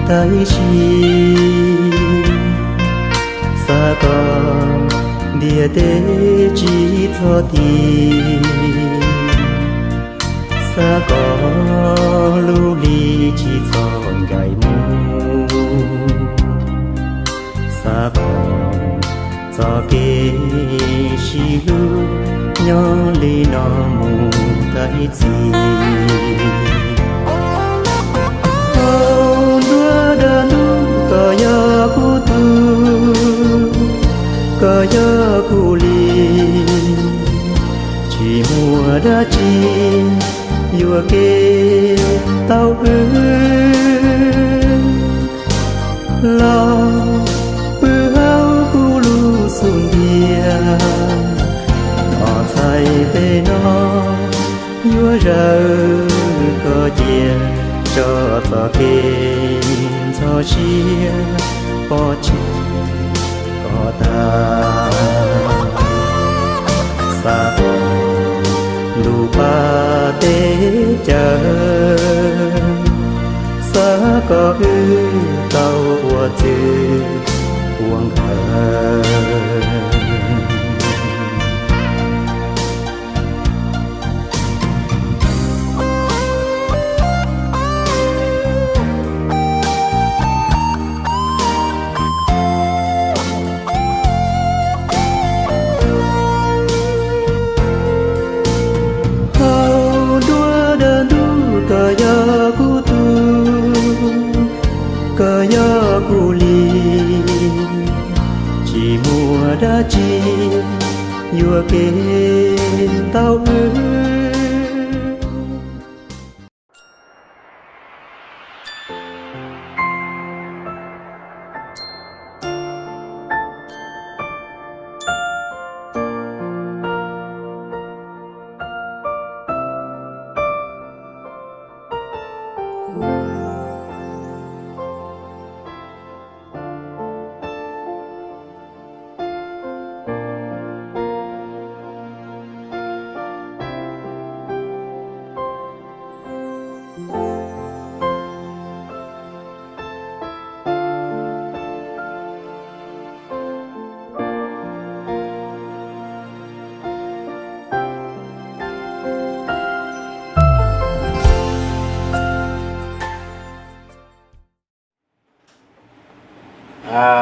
Tab sis xav kom ntiaj teb tsis txhob ti, xav kom lub hli tsis txhob ncaim mus, xav kom txoj kev sib hlub nyob li no mus tag ib txhis. Hauv nruab dab ntub koj yog kuv tug, koj yog kuv li, tsis muaj dab tsi yuam kev tau wb. Los pw hauv kuv lub xub ntiag, ob txhais tes no yuav zawm koj cia, tso txoj kev ntxhov siab pov tseg koj tag. Xav kom ntuj pab teb chaws, xav kom wb tau ua txwv ua nkawm. Hauv nruab dab ntub koj yog kuv tug, koj yog kuv li, tsis muaj dab tsi yuam kev tau wb.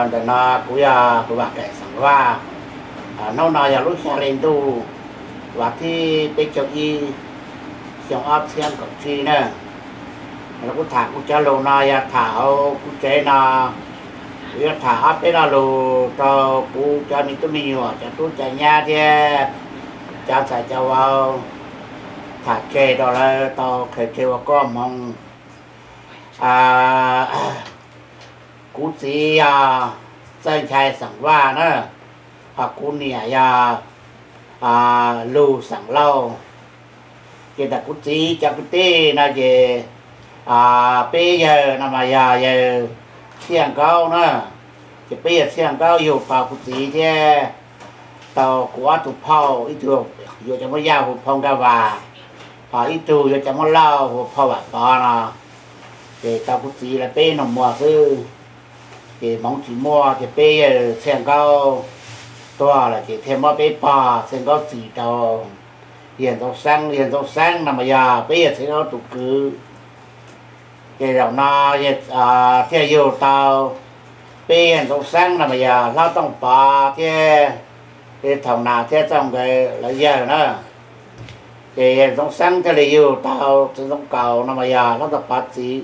Ntawm no kuv yog tus Vam Kaim Xeem Vaj. Hnub no yog lub xya hli ntuj, vas thib peb caug ib, xyoo ob txhiab kaum tsib na. Kuv tham kuv cov lus no yog tham hauv kuv tsev no. Kuv yuav tham ob peb lo lus rau kuv cov me tub me nyuam, cov tub cov nyab thiab cov ntxhais cov vauv, tham tseg rau lawv tau qhia tseg ua koob hmoov. Kuv txiv yog Txawj Nchai Xeem Vaj na, ho kuv niam yog Lug Xeem Lauj. Ces ntawm kuv txiv cov kwv tij no ces peb yawg no mas yog yawg Txhiaj Nkaub na. Ces peb yawg Txhiaj Nkaub yug tau kuv txiv thiab tau kuv ob tug phauj, ib tug yuav cov muab yaj hu phauj Nkaj Vas, ho ib tug yuav cov muab lauj hu phauj Vam Pov no. Ces tau kuv txiv lawv peb nus muag xwb. Ces hmoov tsis muaj ces peb yawg Txhiaj Nkaub tuag lawm ces thiaj muab peb pog Txhiaj Nkaub txis rau yawg Ntxoov Xeeb. Yawg Ntxoov Xeeb no mas yog peb yawg Txhiaj Nkaub tus kwv. Ces zaum no thiaj yug tau peb yawg Ntxoov Xeeb no mas yog Hlob Tooj Pov thiab Thaum Nas thiab Txooj nkawd lawv yawg na. Ces yawg Ntxoov Xeeb thiaj li yug tau Txiv Ntxoov Kaus no mas yog Hlob Tooj Pov txiv.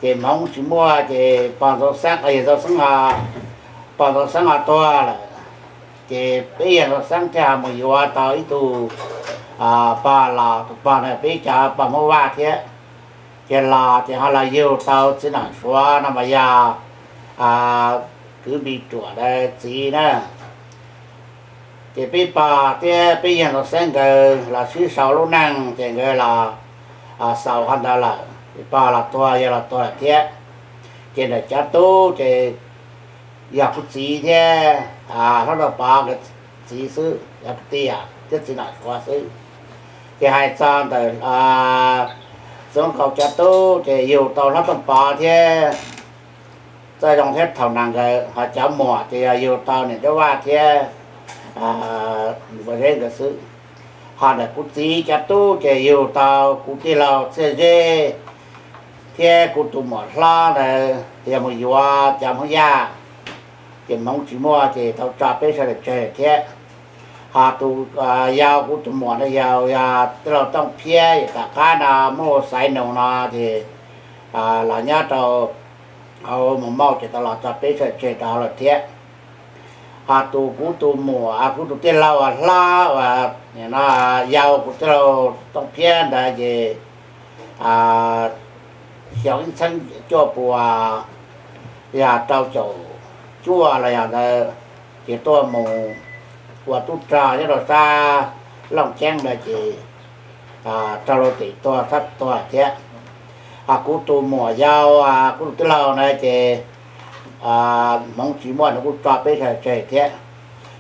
Ces hmoov tsis muaj ces pog Ntxoov Xeeb, yawg Ntxoov Xeeb, pog Ntxoov Xeeb ho tuag lawm. Ces peb yawg Ntxoov Xeeb thiaj ho mus yuav tau ib tug pog los, tus pog na peb cov pog Hmoob Vaj thiab. Ces los ces ho los yug tau Txiv Nom Suav no mas yog kwv Npis Ruam txiv na. Ces peb pog thiab peb yawg Ntxoov Xeeb nkawd los sib sau lub neej ces nkawd los xaus qhov ntawd lawm, pog los tuag yawg los tuag lawm thiab. Ces ntawm cov tub ces yog kuv txiv thiab Hlob Ntxoov Pov nkawd txiv xwb, yog kwv tij thiab Txiv Nom Suav xwb. Ces hais txog ntawm Txoov Kaus cov tub ces yug tau Hlob Tooj Pov thiab Txawj Zoo thiab Thaum Nas nkawd, ho cov muam ces yog yug tau niam Ncuab Vaj thiab Ua Zeb nkawd xwb. Ho ntawm kuv txiv cov tub ces yug tau kuv tij laug Txhiaj Zeb thiab kuv tus muam hlob ntawd yog mus yuav cov Hmoob Yaj, ces Hmoob tsis muaj ces tau tso peb sawv daws tseg thiab. Ho tus yau, kuv tus muam no yog tij laug Tooj Phiab, tom qab no muaj Xaiv Nus no ces los nyob rau hauv Moos Mauj ces tau los tso peb sawv daws tseg rau hauv lawm thiab. Ho tus, kuv tus muam, kuv tus tij laug hlob uas yau kuv tij laug Tooj Phiab ntawd ces xyoo ib txhiab cuaj puas yog rau caum cuaj los yog ntawd, ces tuaj mus ua tub rog nyob rau sab Looj Ceeb ntawd ces raug luag tes tuag txhab tuag thiab. Ho kuv tus muam yau, kuv tus tij laug na ces Hmoob tsis muaj, nws kuj tso peb sawv daws tseg thiab.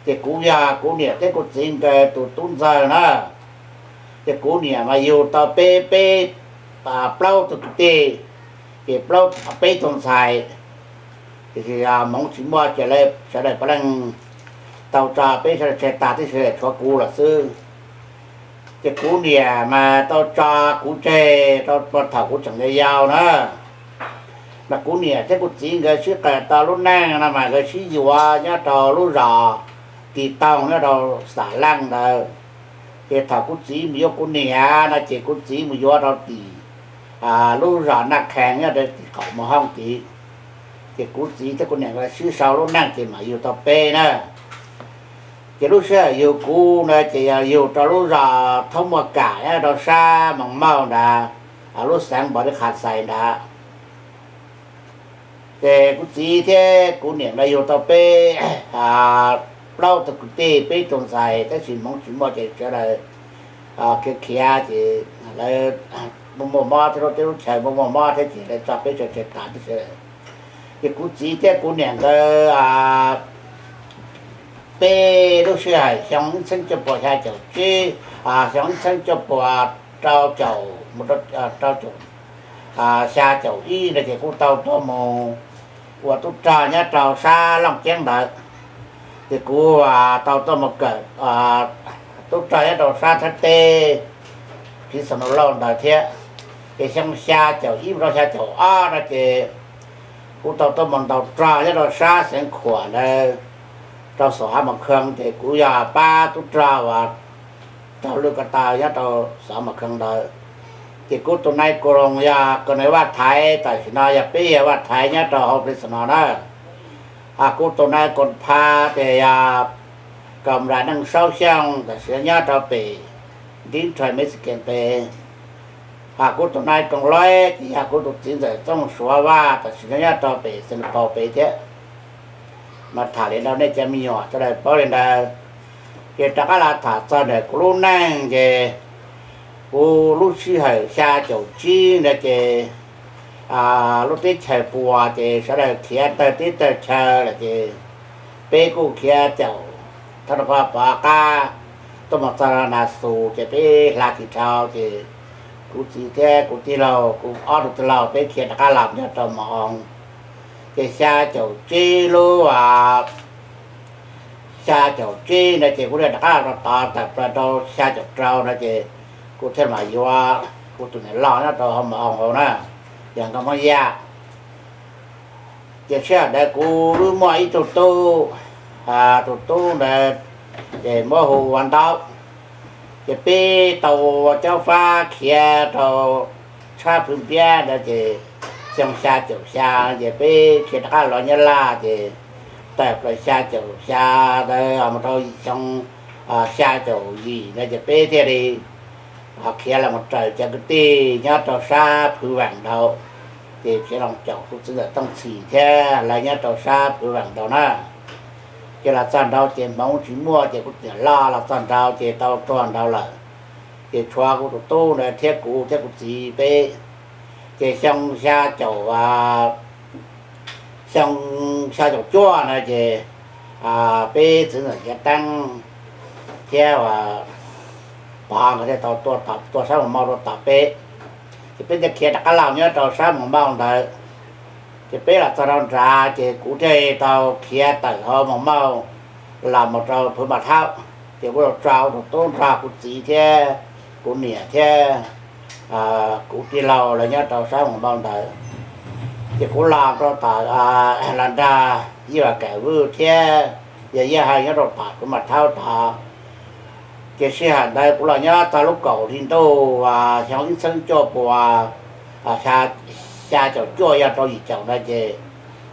Ces kuv yog kuv niam thiab kuv txiv nkawd tus tub ntxawg na. Ces kuv niam mas yug tau peb, peb, plaub tug kwv tij, ces plaub, peb tug ntxhais. Tiam sis Hmoob tsis muaj ces lawv sawv daws puav leej tau tso peb sawv daws tseg tag, twb sawv daws tshuav kuv lawm xwb. Ces kuv niam mas tau tso kuv tseg rau thaum kuv tseem yau yau na. Mas kuv niam thiab kuv txiv nkawd sib qawm tau lub neej no mas nkawd sib yuav nyob rau lub zos Tis Toog nyob rau Xam Leej ntawd. Ces thaum kuv txiv mus yuav kuv niam no ces kuv txiv mus yuav rau tim lub zos Naj Khees nyob rau tim qaum Mus Hooj tid. Ces kuv txiv thiab kuv niam nkawd sib sau lub neej ces mam yug tau peb na. Ces lub sij hawm yug kuv na ces yog yug rau lub zos Thoob Muaj Kam nyob rau sab Moos Mauj ntawd, lub xeev Npaus Lis Khas Xais ntawd. Ces kuv txiv thiab kuv niam nkawd yug tau peb plaub tug kwv tij peb tug ntxhais, tab sis Hmoob tsis muaj ces sawv daws khiav khiav ces lawv muaj muaj mob thiab, lub teb lub chaw muaj muaj mob thiab ces lawv tso peb sawv daws tseg tas tib si. Ces kuv txiv thiab kuv niam nkawd peb lub sij hawm xyoo ib txhiab cuaj puas xya caum tsib, xyoo ib txhiab cuaj puas rau caum, rau caum, xya caum ib no ces kuj tau tuaj mus ua tub rog nyob rau sab Looj Ceeb ntawd. Ces kuv tau tuaj mus kawm tub rog nyob rau sab Thawb Teb, Phis Xas Nus Lauj ntawd thiab. Ces xyoo xya caum ib rau xya caum ob no ces kuv tau tuaj mus ntaus rog nyob rau sab Xeev Khuam ntawd, rau xom Hav Mos Khoo, ces kuv yog pab tub rog uas raug lwj ko taw nyob rau xom Hav Mos Khoo ntawd. Ces kuv tus nai koos yog koos nai Vaj Thaiv, tam sim no yog peb yog Vaj Thaiv nyob rau hauv Phis Xas Nus na. Kuv tus nai koos pha ces yog koos Ras Neej Saub Xyooj, tam sim no nyob rau pem Dib Nrhais Mexican pem. Kuv tus nai koos Loib ces yog kuv tus txiv ntxawm Txooj Suav Vaj, tam sim no nyob rau pem Xeev Laus pem thiab. Mas tham li ntawd nej cov me nyuam sawv daws paub li ntawd. Ces rov qab los tham txog ntawm kuv lub neej ces kuv lub sij hawm xya caum tsib ntawd ces lub teb chaws puas ces sawv daws khiav tawg teb tawg chaw lawm ces peb kuj khiav caum thaj rau pov qab tuaj mus txog Nas Xus ces peb hla kis dhau ces kuv txiv thiab kuv tij laug, kuv ob tug tij laug peb khiav rov qab los nyob rau Mos Oo. Ces xya caum tsib lub, xya caum tsib ntawd ces kuv thiaj rov qab los tod tawm plaws rau xya caum rau no ces kuv thiaj mam yuav kuv tus niam loj nyob rau hauv Mos Oo hauv na, yog nkauj Hmoob Yaj. Ces sij hawm ntawd kuv wb muaj ib tug tub, tus tub ntawd ces muab hu ua Ntaub. Ces peb tau ua caub fab khiav rau tshab Phwv Npiab ntawd ces xyoo xya caum xya ces peb khiav rov qab los Nyab Laj ces tawm plaws xya caum xya ntawd mus rau xyoo xya caum yim ntawd ces peb thiaj li khiav los mus raws cov kwv tij nyob rau sab Phwv Veem nraud. Ces khiav los caum kuv txiv ntxawm Tooj Txhim thiab lawv nyob rau sab Phwv Veem nraud na. Ces los txog nraud ces hmoov tsis muaj ces kuv txiv loj los txog nraud ces tau tuag nraud lawm. Ces tshuav kuv tus tub ntawd thiab kuv thiab kuv txiv peb. Ces xyoo xya caum, xyoo xya caum cuaj na ces peb txiv ntxawm Cev Teeb thiab Pov nkawd thiaj tau tuaj, tuaj sab Moos Mauj tuaj tos peb. Ces peb thiaj khiav rov qab los nyob rau sab Moos Mauj ntawd. Ces peb los txog rau nrad ces kuv thiaj tau khiav tawm hauv Moos Mauj los mus rau Phuv Mas Thaub. Ces kuv los tso tus tub nrog kuv txiv thiab kuv niam thiab kuv tij laug lawv nyob rau sab Moos Mauj ntawd. Ces kuv los rau tom, los nrog Yij Vam Kam Vwj thiab yawg Yaj Hawj nyob rau tom Phuv Mas Thaub tod. Ces sij hawm ntawd kuv los nyob txog lub kaum hli ntuj xyoo ib txhiab cuaj puas xya caum cuaj yog rau yim caum ntawd ces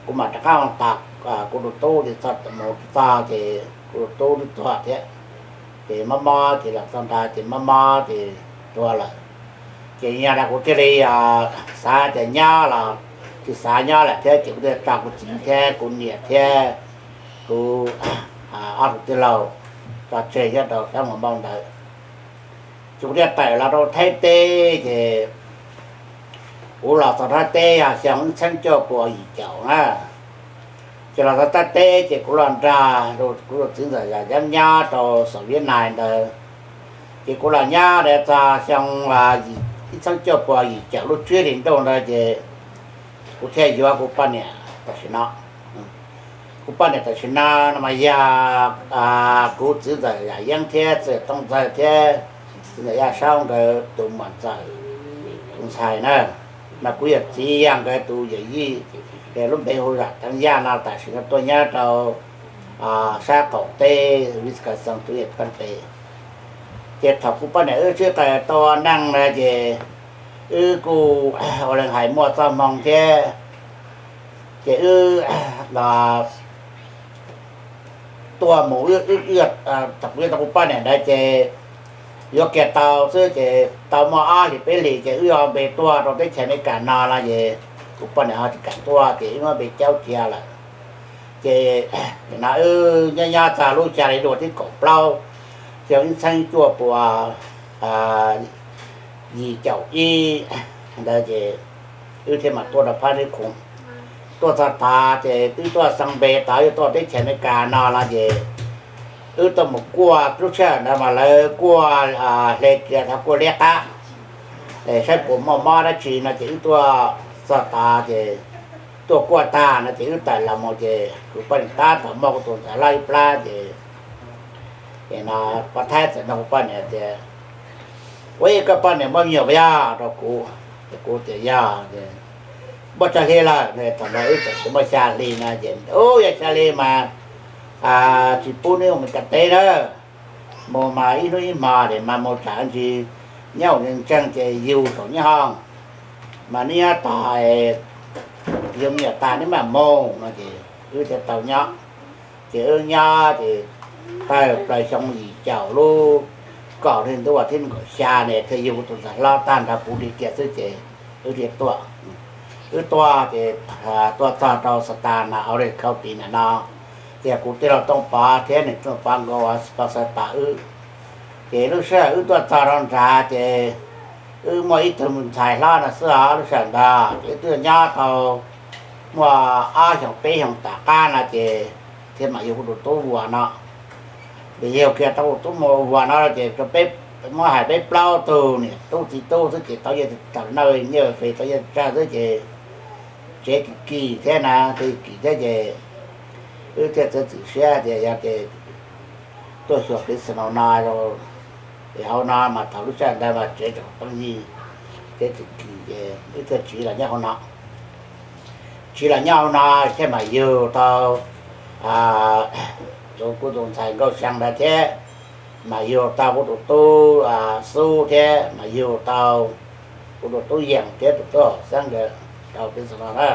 kuv mam rov qab tos kuv tus tub ces txog mus txog ces kuv tus tub twb tuag thiab. Ces mob mob ces los txog nrad ces mob mob ces tuag lawm. Ces yog li kuv thiaj li xav tias nyob los tsis xav nyob lawm thiab ces kuv thiaj tso kuv txiv thiab kuv niam thiab kuv ob tug tij laug tso tseg nyob rau sab Moos Mauj ntawd. Ces kuv thiaj tawm los rau Thaib teb ces kuv los txog Thaib teb yog xyoo ib txhiab cuaj puas yim caum na. Ces los txog Thaib teb ces kuv los nrog kuv tus txiv ntxawm Yaj Yeeb nyob rau saum Viab Nais ntawd. Ces kuv los nyob txog xyoo ib txhiab cuaj puas yim caum lub tsib hlis ntuj ntawd ces kuv thiaj yuav kuv poj niam tam sim no. Kuv poj niam tam sim no no mas yog kuv txiv ntxawm Yaj Yeeb thiab txiv ntxawm Tooj Ntxawg thiab txiv ntxawm Yaj Saub nkawd tus muam ntxawm tus ntxhais na. Mas kuv yawm txiv yog nkawd tus yawm yij, lub npe hu Zam Teev Yaj no tam sim no tuaj nyob rau sab qaum teb Wisconsin tus yawm pab pem. Ces thaum kuv poj niam wb sib tawm tau ua neej na ces wb kuj ua leej hais muaj txoj hmoo thiab. Ces wb tuaj mus, thaum kuv yuav tau kuv poj niam ntawd ces yuav kiag tau xwb ces tau muaj ob hlis peb hlis ces wb ho npe tuaj rau teb chaws Amelikas no los ces kuv poj niam ho tsis kam tuaj ces wb muab npe caub cia lawm. Ces nim no wb nyob nyob txog lub xya hli ntuj thib kaum plaub xyoo ib txhiab cuaj puas yim caum ib ntawd ces wb thiaj mam tuaj rau Phab Neb Khoom. Tuaj txog tod ces wb tuaj xee npe tod, wb tuaj teb chaws Amelikas no los ces wb tuaj mus kuaj, lub sij hawm ntawd mas lawv kuaj hle kiag thav kuaj liab qab saib puas muaj mob dab tsi no ces wb tuaj txog tod ces tuaj kuaj tag no ces wb tawm los mus ces kuv poj niam tab tom muaj kuv tus ntxhais hlob ib plab ces no Pov Thaib txawm nug kuv poj niam tias, ua ib koj poj niam muaj me nyuam puas yog rau kuv? Ces kuv tias yog. Muaj tsawg hli lawm? Thaum ntawd wb txawm tias muaj xya hli no ces, ub, yog xya hli mas tsis pub neb mus kas teb na, mus mas ib hnub ib hmo ces mas mus tsam ntsis nyob ua ntseeg ces yug saum nyob hoo, mas neb nyob tog yug me nyuam tag neb mam mus no ces wb thiaj tau nyob. Ces wb nyob ces tawm plaws xyoo yim caum lub kaum hli ntuj vas thib nees nkaum xya ne thiaj yug kuv tus ntxhais hlob tag nrho puv hli kiag xwb ces wb thiaj tuaj. Wb tuaj ces tuaj txog rau Santa Ana, Orange County ntawm no, ces kuv tij laug Tooj Pov thiab niam Tooj Pov nkawd ua sponsor tau wb. Ces lub sij hawm wb tuaj txog rau nrad ces wb muaj ib tug ntxhais hlob no xwb os. Lub sij hawm ntawd ces wb twb nyob tau muaj ob xyoos peb xyoos tom qab no ces thiaj mam yug kuv tus tub Vuas no. Ces yug kiag tau kuv tus tub Vuas no ces peb, muab hais peb plaub tug niam tub txiv tub xwb ces tau yeej tawm na, nyiaj fes tau yeej tsawg xwb ces tsev kim kim thiab na, tsev kim thiab ces wb thiaj txiav txim siab tias yog ces tuaj xyuas pliv xwm no no, es hauv no mas thaum lub sij hawm ntawd mas tsev tseem pheej yig, tsev tseem kim ces wb thiaj tsiv los nyob hauv no. Tsiv los nyob hauv no thiaj mam yug tau kuv tus ntxhais Nkauj Xyaa ntawd thiab mam yug tau kuv tus tub Xub thiab mam yug tau kuv tus tub Yees thiab tus tub Hauv Xeeb nkawd rau pliv xwm no na.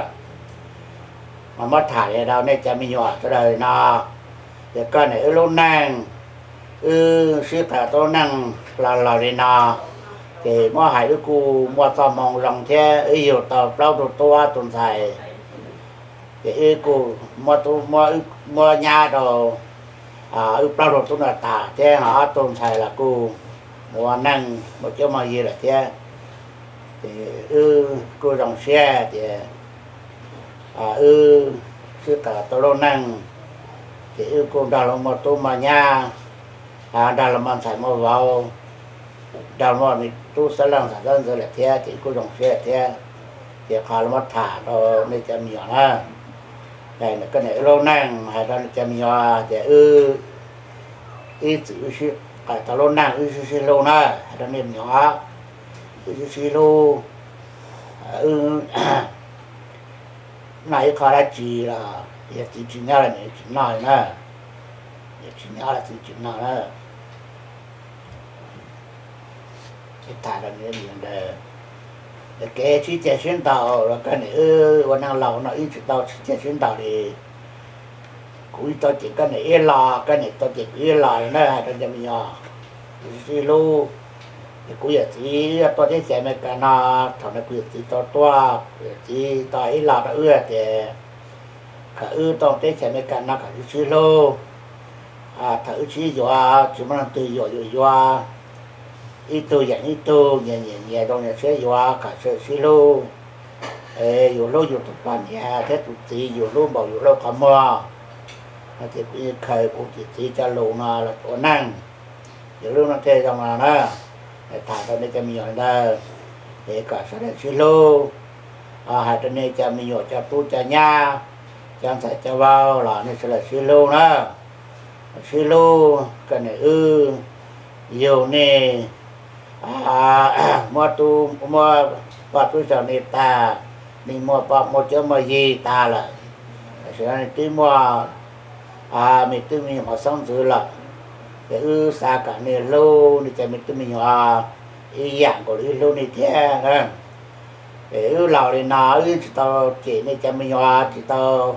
Mas muab tham li rau nej cov me nyuam sawv daws no, ces koj niam wb lub neej, wb sib tawm tau lub neej los laus li no, ces muab hais wb kuj muaj txoj hmoo zoo thiab wb yug tau plaub tug tub ob tug ntxhais, ces wb kuj muab tub, muab nyab rau wb plaub tug tub no tas thiab ho ob tug ntxhais los kuj mus ua neej muaj cuab muaj yig lawm thiab. Ces wb kuj zoo siab tias wb sib tawm tau lub neej, ces wb kuj nrog luag muaj tub muaj nyab, nrog luag muaj ntxhais muaj vauv, nrog muaj me tub Xab Leej Xab Ntxwv lawm thiab ces kuj zoo siab thiab. Ces qhov los muab tham rau nej cov me nyuam na, koj niam wb lub neej hais rau nej cov me nyuam tias wb ib txwm wb sib, tau lub neej wb sib sib hlub na, hais rau nej me nyuam wb sib sib hlub. Noj ib qho dab tsi los yog txiv tsis nyob los niam tsis noj li na, niam tsis nyob los txiv tsis noj na. Tham rau ntawd, kev sib cav sib ntaus los koj niam wb ua neej laus no wb tsis tau sib cav sib ntaus li. Kuv tau cem koj niam ib los, koj niam tau cem kuv ib los na, hais rau cov me nyuam sib hlub. Ces kuv yawm txiv tuaj teb chaws Amelikas no, thaum ntawd kuv yawm txiv tau tuaj, kuv yawm txiv tau ib los rau wb tias kom wb tuaj teb chaws Amelikas no kom wb sib hlub. Thaum wb sib yuav tsis muaj leej twg yuam yus yuav, ib tug yeem ib tug, nyias nyias nyias zoo nyias siab yuav kom sawv sib hlub. Yus hlub yus tus poj niam thiab tus txiv yus hlub npaum yus hlub qhov muag. No ces kuv yeej khaws kuv tus txiv cov lus no los ua neej, ces lub neej thiaj zoo no na. Tham rau nej cov me nyuam ntawd es kom sawv daws sib hlub, hais rau nej cov me nyuam cov tub cov nyab, cov ntxhais cov vauv los nej sawv daws sib hlub na. Sib hlub, koj niam wb, yug nej, muab tub muab poj tub sau nej tag, nej muaj poj muaj cuab muaj yig tag lawm, tam sim no nej twb muaj me tub me nyuam mos xeeb ntxwv lawm. Ces wb xav kom nej hlub nej cov me tub me nyuam ib yam nkaus li wb hlub nej thiab. Es wb laus li no wb yeej tsis tau cem nej cov me nyuam, tsis tau,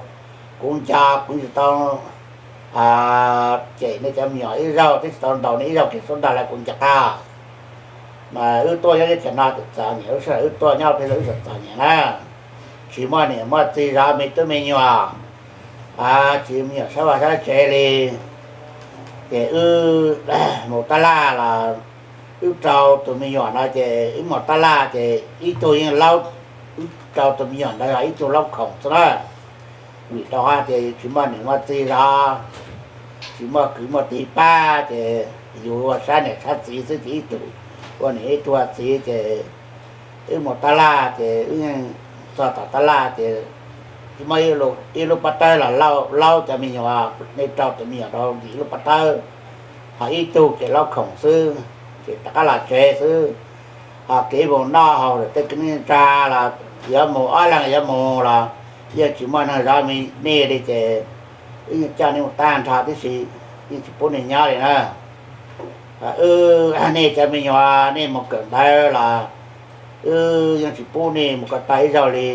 kuv nco kuv tsis tau cem nej cov me nyuam ib zaug thiab tsis tau ntaus nej ib zaug kev xub nrag lawv kuv nco qab. Mas wb tuaj nyob teb chaws no txom txom nyem, lub sij hawm wb tuaj nyob peb wb txom txom nyem na, tsis muaj niam muaj txiv zov me tub me nyuam, tsis me nyuam sab vaj sab tsev li. Ces wb mus tab laj los wb rau tus me nyuam no ces wb mus tab laj ces ib tug yeej laub, wb rau tus me nyuam ntawd ib tug laub khoom xwb na. Vim rau qhov tias tsis muaj niam muaj txiv zov, tsis muaj kwv muaj tij pab ces yus ua sab niam sab txiv xwb ces ib tug ua niam ib tug ua txiv ces wb mus tab laj ces wb yeej txog tom tab laj ces muaj ib lub pob tawb los laub cov me nyuam, nej rau tus me nyuam rau ntawm ib lub pob tawb, ho ib tug ces laub khoom xwb, ces rov qab los tsev xwb. Ho kev mus noj haus lawm tej kwv tij neej tsa los yuav mus ob leeg yuav mus los yeej tsis muaj neeg zov nej li ces wb yeej coj nej mus tag nrho tib si, yeej tsis pub nej nyob li na. Wb, nej cov me nyuam nej mus kawm ntawv los wb yeej tsis pub nej mus ko taw ib zaug li.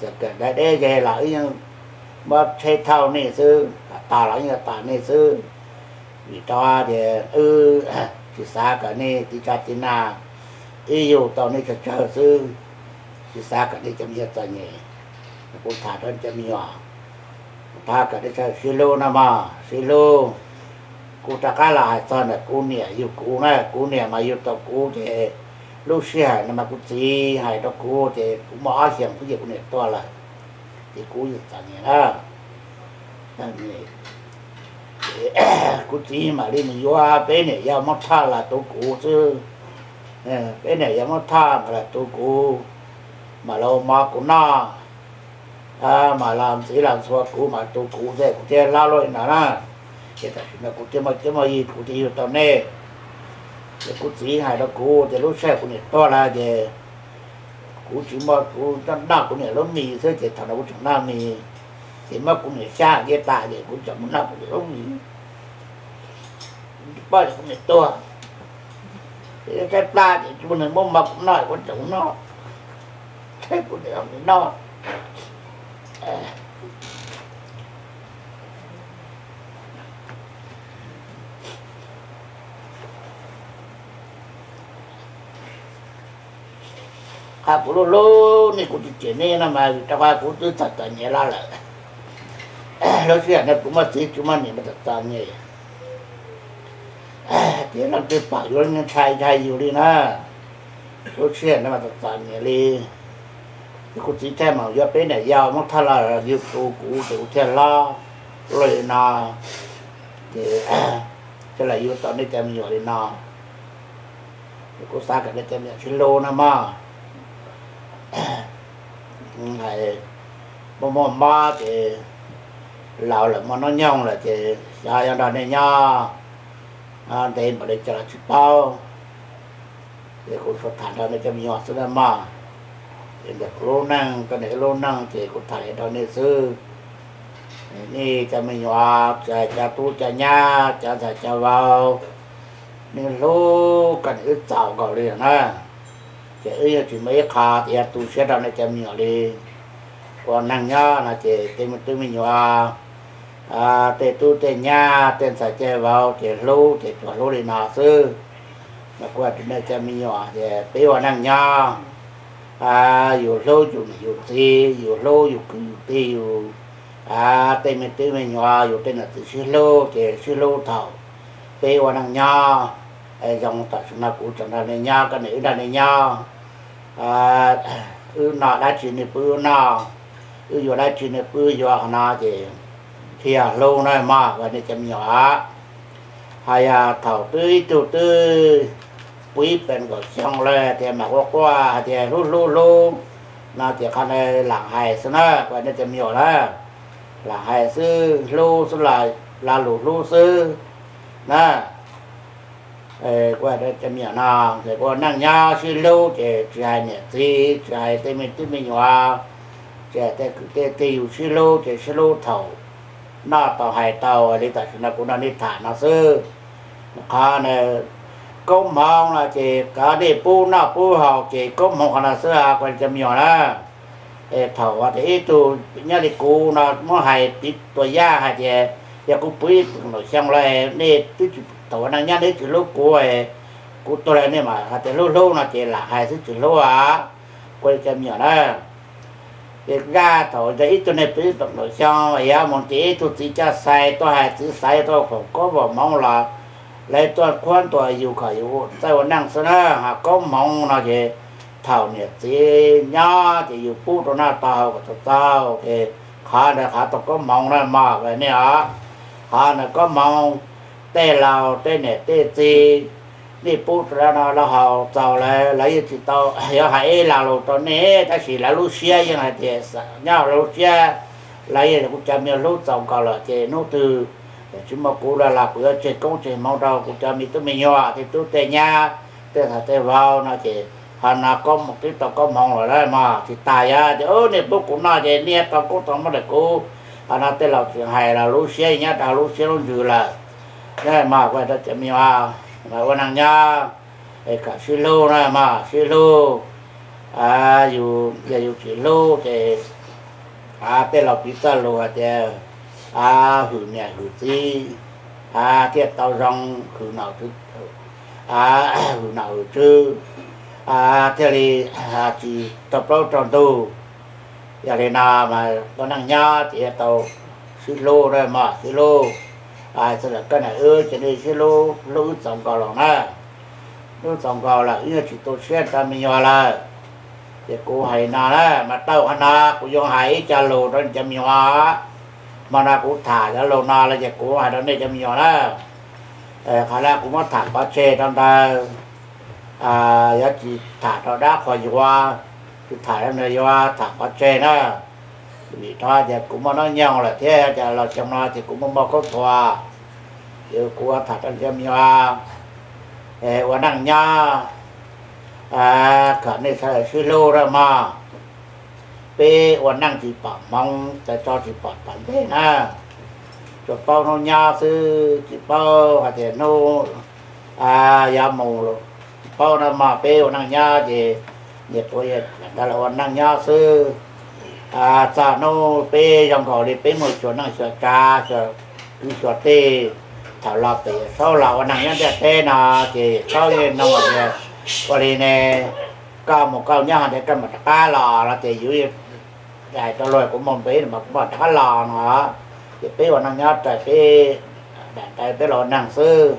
Txawm kawm ntawv deb ze los wb yeej muab tsheb thauj nej xwb, kom tos los yeej tos nej xwb. Vim rau tias wb tsis xav kom nej tiv tshav tiv nag, wb yug tau nej tsawg tsawg xwb, tsis xav kom nej cov me nyuam txom nyem. Kuv tham rau cov me nyuam, kuv tham kom nej sawv daws sib hlub no mog, sib hlub. Kuv rov qab los hais txog ntawm kuv niam yug kuv na, kuv niam mas yug tau kuv ces lub sij hawm no mas kuv txiv hais rau kuv ces kuv muaj ob xyoos kuv ces kuv niam tuag lawm, ces kuv yeej txom nyem na. Kuv txiv mam li mus yuav peb niam yau Hmoob Thoj los tu kuv xwb. Peb niam yau Hmoob Thoj mam los tu kuv, mam los ua mov kuv noj, mam los ntxiv los ntxhua kuv mam tu kuv xwb kuv thiaj hlob luaj li no na. Ces tam sim no kuv thiaj muaj cuab muaj yig kuv thiaj yug tau nej. Ces kuv txiv hais rau kuv tias lub sij hawm kuv niam tuag lawm ces kuv tsis muaj, kuv noj kuv niam lub mis xwb ces thaum no kuv tseem noj mis, ces muab kuv niam xyab nceb tas ces kuv tseem mus noj kuv niam lub mis. Poj kuv niam tuag, tshaib plab ces tsis muaj neeg muab mov kuv noj kuv tseem mus noj, tshaib kuv niam lub mis noj. Qhov kuv hlub hlub nej kuv tsis cem nej no mas vim rau qhov kuv twb txom txom nyem los lawm. Lub sij hawm no kuv muaj txiv tsis muaj niam mas txom txom nyem, ces leej twg pom yus ntshai ntshai yus li na. Lub sij hawm no mas txom txom nyem li. Ces kuv txiv thiaj mam yuav peb niam yau Hmoob Thoj los yug tu kuv ces kuv thiaj hlob luaj li no. Ces thiaj los yug tau nej cov me nyuam li no. Kuv xav kom nej cov me nyuam sib hlub no mog. Hais muaj muaj mob ces laus lawm muaj hnub nyoog lawm ces xyov yuav nrog nej nyob ntev npaum li cas los tsis paub. Ces kuv tsuas tham nrog nej cov me nyuam xwb na mog. Ces ntawm kuv lub neej, koj niam wb lub neej ces kuv tham li nrog nej xwb. Nej cov me nyuam, cov tub cov nyab, cov ntxhais cov vauv, nej hlub koj niam wb txaus nkaus li na. Ces wb yeej tsis muaj ib qho tias yuav tu siab rau nej cov me nyuam li. Ua neej nyob no ces tej me tub me nyuam, tej tub tej nyab, tej ntxhais tej vauv ces hlub ces tsuas hlub li no xwb. Mas kuv hais rau nej cov me nyuam tias peb ua neej nyob, yus hlub yus niam yus txiv, yus hlub yus kwv yus tij, yus tej me tub me nyuam, yus tej niam txiv sib hlub ces sib hlub thaum peb ua neej nyob. Zoo tam sim no kuv tseem nrog nej nyob, koj niam wb nrog nej nyob. Wb noj dab tsi nej pub wb noj, wb yuav dab tsi nej pub wb yuav, qhov no ces thiaj hlub na mog, nej cov me nyuam. Hos yog thaum twb ib tug twb puv ib pem kaum xyoo lawm tias mam quaj quaj hais tias hlub hlub hlub no ces qhov ntawd lam hais xwb na, kuv hais nej cov me nyuam na. Lam hais xwb, hlub xwb, lo lus hlub xwb na. Kuv hais cov me nyuam no, kuv ua neej nyob sib hlub ces tsis hais niam txiv, tsis hais tej me tub me nyuam, tsis hais tej kwv tej tij, yus sib hlub ces sib hlub thaum noj tau hais tau li tam sim no kuv nrog nej tham no xwb. Qhov na, koob hmoov no ces kov nej pub noj pub haus ces koob hmoov qhov no xwb, kuv hais cov me nyuam na. Thaum tias ib tug nyob li kuv no muab hais piv tua yaj hais tias yog kuv puv ib pem kaum xyoo lawm nej twb tsis, thaum ua neej nyob nej tsis hlub kuv, kuv tuag lawm nej mam hais tias hlub hlub no ces lam hais xwb tsis hlub a, kuv hais cov me nyuam na. Ces zaj thaum ib tug neeg puv ib pem kaum xyoo yog mus ntiav ib tug txiv coj xais tuaj hais txiv xaiv tuaj foom koob foom hmoov los lawv tuaj qhuab ntuas yus kom yus txawj ua neej xwb na. Ho koob hmoov no ces thaum niam txiv nyob ces yus pub rau noj tau haus kom tau txaus ces qhov ntawd qhov tau koob hmoov na mog nej os. Qhov ntawd koob hmoov, tej laus tej niam tej txiv nej pub rau lawv noj lawv haus txaus lawm lawv yeej tsis tau yuav hais ib lo lus rau nej, tab sis lawv lub siab yeej hais tias nyob lawv lub siab lawv yeej kuv cov me nyuam hlub txaus nkaus lawm ces hnub twg tsis muaj kuv lawm los kuv yuav tseg koob tseg hmoov rau kuv cov me tub me nyuam tej tub tej nyab, tej ntxhais tej vauv no ces qhov no koob hmoov twb tau koob hmoov lawm mog. Tsis tas yog tias nej pub kuv noj ces nej tau koob tau hmoov ntawm kuv. Qhov no tej laus tseem hais los lub siab nyob rau lub siab lub ntsws lawm. Mog kuv hais rau cov me nyuam ua neej nyob es kom sib hlub na mog, sib hlub. Yog yus tsis hlub ces tej laus piv txoj lus hais tias hwm niam hwm txiv thiaj tau zoo, hwm nom hwm tswv thiaj li tsis raug plaub raug ntug. Yog li no mas ua neej nyob ces yuav tau sib hlub na mog, sib hlub. Txhua yam koj niam wb ces nej sib hlub, hlub wb txaus nkaus los na. Hlub txaus nkaus lawm wb yeej tsis tu siab rau me nyuam lawm. Ces kuv hais no na mas tau qhov no kuv yuav hais ib co lus rau cov me nyuam. Hmo no kuv tham cov lus no lawm ces kuv hais rau nej cov me nyuam na. Qhov no kuv muab tham pov tseg rau ntawd, yuav tsis tham rau dab qhuas yuav, tsis tham rau nws yuav tham pov tseg na. Vim rau tias kuv muaj hnub nyoog lawm thiab ces los xyoo no ces kuv muaj muaj khaub thuas, ces kuv tham rau cov me nyuam ua neej nyob kom nej sawv daws sib hlub na mog. Peb ua neej tsis pom hmoov, tso tsis pom tom ntej na. Tsuas paub hnub nyob xwb, tsis paub hais tias hnub yuav mus, tsis paub na mog. Peb ua neej nyob ces niam tuav yawm ntawd los ua neej nyob xwb. Txog hnub peb zoo nkaus li peb mus xyuas neej xyuas tsav, xyuas kwv xyuas tij, thaum los pem Yawm Saub los ua neej nyob ntiaj teb no ces Yawm Saub yeej nug tias ua li ne, koj mus koj nyob hov ntawd koj mam rov qab los no ces yus hais rau luag kuv mus pem mas kuv mam rov qab los no. Ces peb ua neej nyob raws peb daim ntawv peb los ua neej xwb,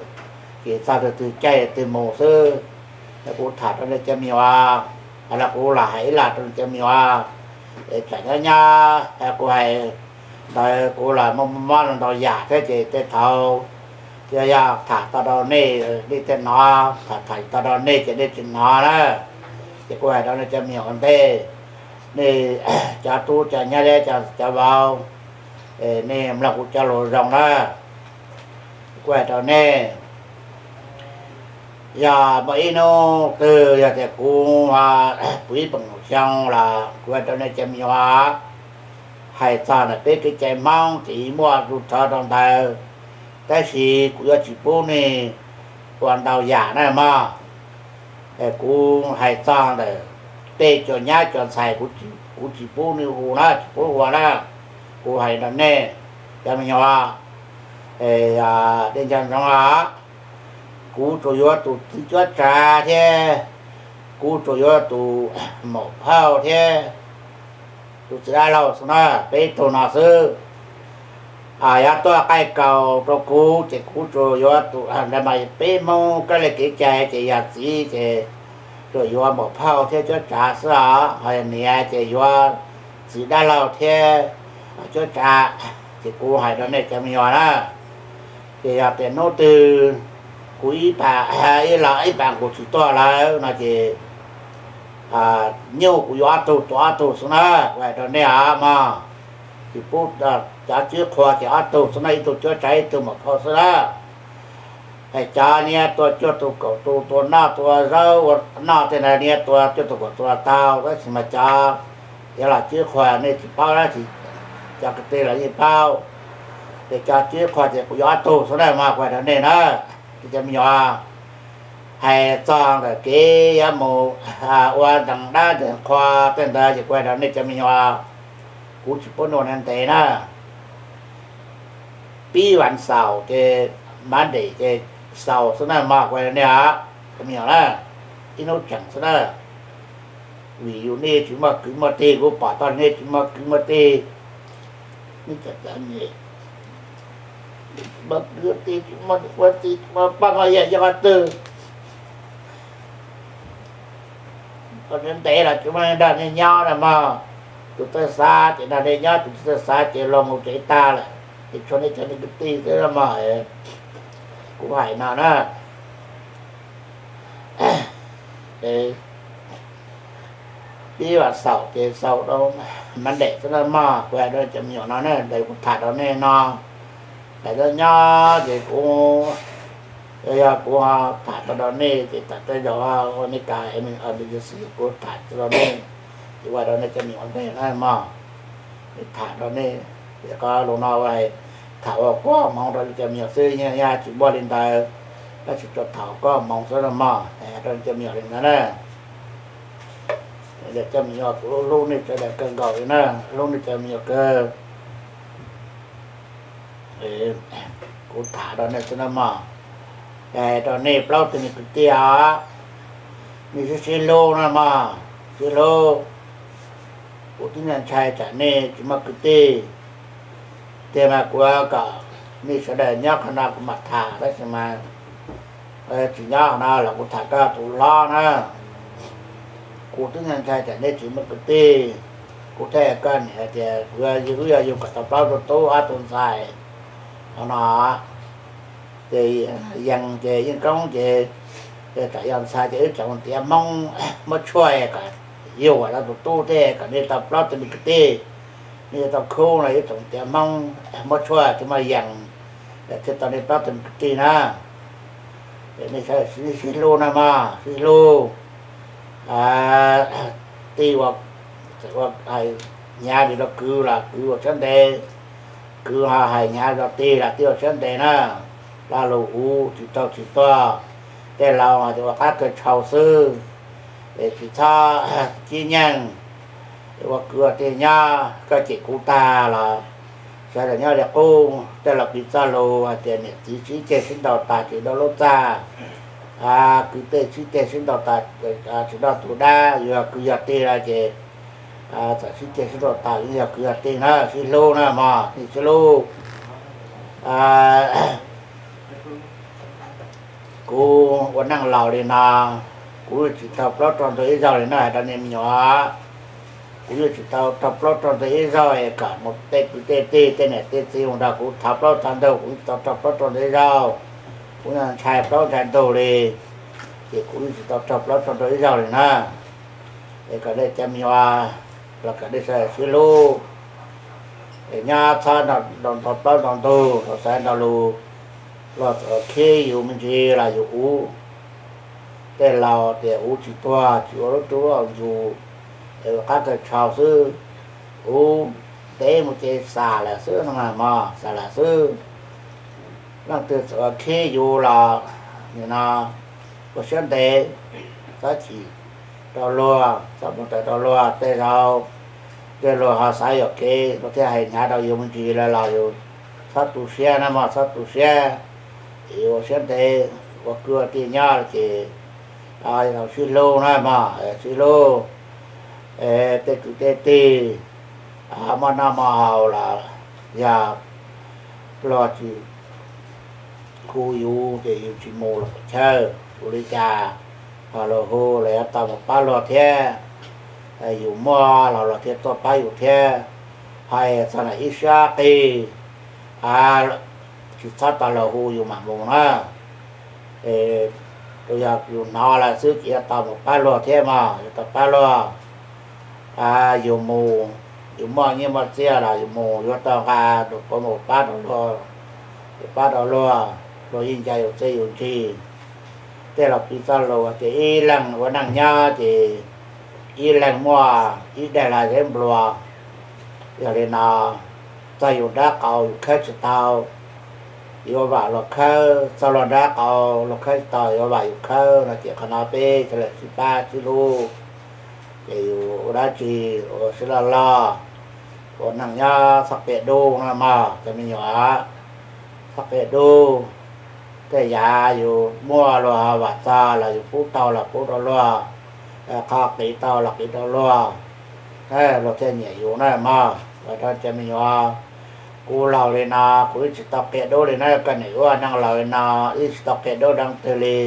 ces txog tus twg caij twg mus xwb. Kuv tham rau nej cov me nyuam, los kuv los hais ib los rau nej cov me nyuam, tsam nyob nyob kuv hais ntawd kuv los muaj mob ntau yam thiab ces tej thaum Yog, yog tham tau rau nej, nej thiaj hnov, tham tham tsis tau rau nej ces nej tsis hnov na. Ces kuv hais rau nej cov me nyuam ua ntej, nej cov tub cov nyab thiab cov vauv, nej mloog kuv cov lus zoo na. Kuv hais rau nej, yog muaj ib hnub twg yog tias kuv puv ib peem xyoo los kuv hais rau nej cov me nyuam, hais txog ntawm peb kev cai Hmoob ces muaj tus thov rau ntawd, tab sis kuv yuav tsis pub nej ua ntau yam na mog. Kuv hais txog ntawm tej cov nyab cov ntxhais, kuv tsis pub nej hu na, tsis pub ua na. Kuv hais rau nej cov me nyuam, nej nco ntsoov os, kuv tsuas yuav tus txiv cuab tsav thiab, kuv tsuas yuav tus maum phauj thiab tus txiv dab laug xwb na, peb tug no xwb. Yog tuaj qaij kaus rau kuv ces kuv tsuas yuav tus, peb Hmoob kab li kev cai ces yog txiv ces tsuas yuav maum phauj thiab cuab tsav xwb os, ho yog niam ces yuav txiv dab laug thiab cuab tsav. Ces kuv hais rau nej cov me nyuam na, ces yog tias hnub twg kuv ib pas, ib los ib pas kuv tsis tuaj lawm no ces nyuj kuv yuav ob tug, tua ob tug xwb na, kuv hais rau nej os mog. Tsis pub, cov tswv qhua ces ob tug xwb na, ib tug cuab tsav ib tug maum phauj xwb na. Es cov niag tua cuaj tus kaum tus tua noj tua zaub ua noj tej ntawd niag tua cuaj tus kaum tus los tau, tab sis mas cov, cov los tswv qhua nej tsis paub dab tsi, cov kwv tij los yeej paub. Ces cov tswv qhua ces kuv yuav ob tug xwb na mog, kuv hais rau nej na, cov me nyuam. Hais txog ntawm kev yuav mus ua ntees dab ntees qhua tej ntawd ces kuv hais rau nej cov me nyuam, kuv tsis pub nej ua ntev na. Pib vas xaum ces Monday ces xaus xwb na mog, kuv hais rau nej os, cov me nyuam na, ib hnub tseem xwb na. Vim yus nej tsis muaj kwv muaj tij, kuv pom tau nej tsis muaj kwv muaj tij, nej cov, cov niam tsis muaj kwv tij, tsis muaj niam muaj txiv, tsis muaj poj muaj yawm yog qhov twg. Ntev los tsis muaj nrog nej nyob na mog. Tus txawj xav ces nrog nej nyob, tus tsis txawj xav ces los mus tsev tag lawm, es tshuav nej cov niam kwv tij xwb na mog. Kuv hais no na, pib vas xaum ces xaus rau Monday xwb na mog, kuv hais rau cov me nyuam no na, ntawd kuv tham rau nej no. Tam sim nyob ces kuv, yog kuv tham tau rau nej ces tam tej zaum ua nej ka emergency kuv tham tau rau nej, ces ua rau nej cov me nyuam ua ntej na mog. Tham rau nej, qhov lus no ua tham ua koj hmoov rau nej cov me nyuam xwb, yog tsis muaj li ntawd, tab sis tsuas tham koj hmoov xwb no mog, rau nej cov me nyuam li ntawd na. Cov me nyuam, kuv hlub nej sawv daws kawg nkaus li na, hlub nej cov me nyuam kawg. Kuv tham rau nej xwb na mog, rau nej plaub tug me kwv tij os, nej sib sib hlub na mog, sib hlub. Kuv twb ntshai tsam nej tsis muaj kwv tij, tiag mas kuv kom nej sawv daws nyob qhov no kuv mam tham, tab sis mas tsis nyob qhov no los kuv tham koj tus hlob na. Kuv twb ntshai tsam nej tsis muaj kwv tij, kuv thiaj hais koj niam hais tias kuv yug, wb yog yug kom tau plaub tug tub ob tug ntxhais. Qhov no ces Yees ces Yeej Koob ces, tsam yog ntxhais ces wb tseem tiav Hmoob muab tshuaj kom yug kom tau tus tub thiab kom nej tau plaub tug me kwv tij. Nej yuav tau khub no wb tseem tiav Hmoob muab tshuaj thiaj muaj Yees, thiaj tau nej plaub tug me kwv tij na. Nej sib hlub na mog, sib hlub. Tij ua, ua, hnyav vim rau kwv los kwv ua siab ntev, kwv ho hais hnyav rau tij los tij ua siab ntev na. Lo lus uv tsis raug tsis tuag, tej laus hais tias ua qab kawg tshau xwb, es tsis txhob cib nyeej. Ua kwv ua tij nyob, koj cem kuv tag los sawv daws nyob li qub, tej laus piv txoj lus hais tias niam txiv sib ceg sib ntaus tas tsis nrauj lub txaj, kwv tij sib ceg sib ntaus tas tsis nrauj tus dab. Yus yog kwv yog tij lawm ces txawm sib ceg sib ntaus tas los yog kwv yog tij na, sib hlub na mog, nej sib hlub. Kuv ua neej laus li no, kuv yeej tsis tau plaub rau ntawm ib zaug li no hais rau nej me nyuam. Kuv yeej tsis tau raug plaub rau ntawm ib zaug es kom mus tej kwv tej tij tej niam tej txiv mus nrog kuv thov plaub thov ntawg, kuv yeej tsis tau raug plaub rau ntawm ib zaug. Kuv ntshai plaub ntshai ntug li, ces kuv yeej tsis tau raug plaub raug ntug ib zaug li na. Es kom nej cov me nyuam los kom nej sawv daws sib hlub, es nyob txhob nrog ntaus plaub ntaus ntug, los xav nrog lus, los txawm khib yus me ntsis los yus ub. Tej laus tias ub tsis tuag tsis ua lub rub ua ntsus, es ua qab kawg tshau xwb. Ub, ntev mus ces xam lawm xwb no mas, xam lawm xwb. Leej twg txawm khib yus los nim no ua siab ntev, txhob chim rau luag, txhob mus tawm rau luag. Tej zaum tej luag ho xav yuam kev, luag thiaj hais hnyav rau yus me ntsis lawm los yus txhob tu siab na mog, txhob tu siab. Yus ua siab ntev, ua kwv ua tij nyob ces sib hlub na mog, sib hlub. Tej kwv tej tij muaj noj muaj haus los yog luag tsis hu yus ces yus tsis mus los pom chaw, ua li cas ho luag hu los yuav tau mus pab luag thiab. Yus muaj los luag thiaj tuaj pab yus thiab. Hais txog ntawm ib sab qig, tsis txhob tau luag hu yus mam mus na. Es yog yus hnov lawm xwb ces yuav tau mus pab luag thiab mog, yuav tau pab luag. Yus mus, yus muaj nyiaj muaj txiaj los yus mus yuav tau nqa tus puav mus pab rau luag, yus pab rau luag, luag yeej nco yus txiaj yus ntsig. Tej laus piv txoj lus tias ib leeg ua neej nyob ces ib leeg muaj ib daim hlab zeb nplua. Yog li no, txog yus nrab qaum yus khawb tsis tau, yuav vam luag khawb, txog luag nrab qaum luag khawb tsis tau, yuav vam yus khawb no ces qhov no peb sawv daws sib pab sib hlub, ces yus ua dab tsi ua sib loj loj, ua neej nyob txhob qia dub no mog cov me nyuam, txhob qia dub. Tej yam yus muaj luag vam txog los yus pub tau los pub rau luag, qhov qiv tau los qiv rau luag, luag thiaj nyiam yus na mog. Ua rau cov me nyuam, kuv laus li no kuv yeej tsis tau qia dub li na, koj niam ua neej laus li no yeej tsis tau qia dub dab twg li.